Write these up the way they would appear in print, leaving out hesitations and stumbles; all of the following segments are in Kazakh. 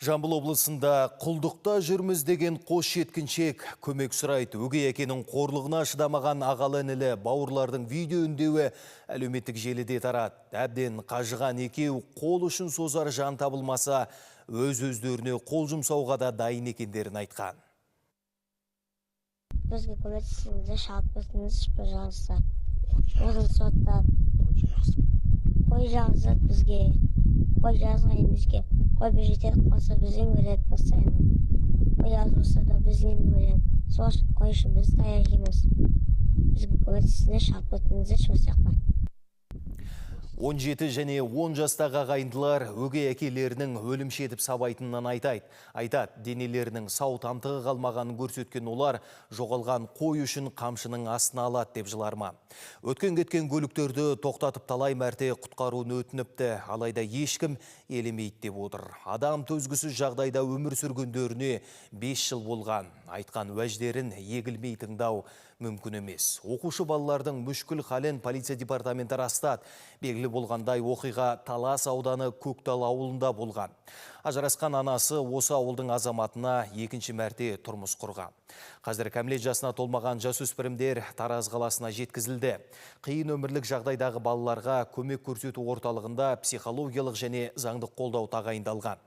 Жамбыл облысында құлдықта жүрміз деген қос жеткіншек көмек сұрайды. Өгей әкенің қорлығына шыдамаған ағалы інілі бауырлардың видео үндеуі әлеуметтік желіде тарады. Әбден қажыған екеу қол ұшын созар жан табылмаса, өз өздеріне қол жұмсауға да дайын екендерін айтқан. Бізге көмектесіңіздер, шалып кетіңізші, пожалуйста. Өзін соттап. Қой жазады бізге. Қой жазған бізге. Қой бір жетеді қалса, бізден өледі постоянно. Қой аз болса да, бізден өледі. Сол үшін қой үшін біз таяқ жейміз. Бізге көмектесіңдер, шалып кетіңіздерші осы жақта. 17 және 10 жастағы ағайындылар өгей әкелерінің өлімші етіп сабайтынын айтайды. Айтады, денелерінің сау тамтығы қалмағанын көрсеткен олар жоғалған қой үшін қамшының астына алады деп жыларма. Өткен кеткен көліктерді тоқтатып, талай мәрте құтқаруын өтініпті, алайда ешкім елемейді деп отыр. Адам төзгісіз жағдайда өмір сүргендеріне 5 жыл болған. Айтқан уәждерін егілмей тыңдау мүмкін емес. Оқушы балалардың мүшкіл халін полиция департаменті растады. Белгілі болғандай, оқиға Талас ауданы Көктал ауылында болған. Ажырасқан анасы осы ауылдың азаматына екінші мәрте тұрмыс құрған. Қазір кәмелет жасына толмаған жасөспірімдер Тараз қаласына жеткізілді. Қиын өмірлік жағдайдағы балаларға көмек көрсету орталығында психологиялық және заңдық қолдау тағайындалған.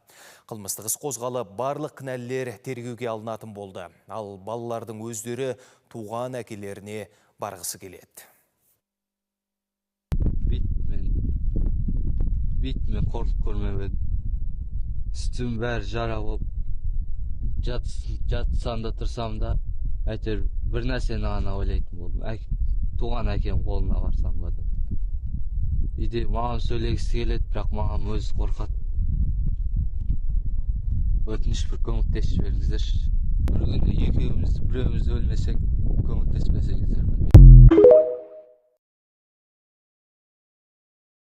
Қылмыстық іс қозғалып, барлық кінәлілер тергеуге алынатын болды. Ал балалардың өздері туған әкелеріне барғысы келеді. Бүйтіп мен қорлық көрмеп едім. Үстім бәрі жара болып, жатсам да, тұрсам да, әйтеуір бір нәрсені ғана ойлайтын болдым: туған әкем қолына барсам ба деп. Үйде мамам сөйлегісі келеді, бірақ мамам өзі қорқады. Өтініш, бір көмектесіп жіберіңіздерші. Бір күні екеуміз, біреуміз өлмесек, көмектеспесеңіздер, білмеймін.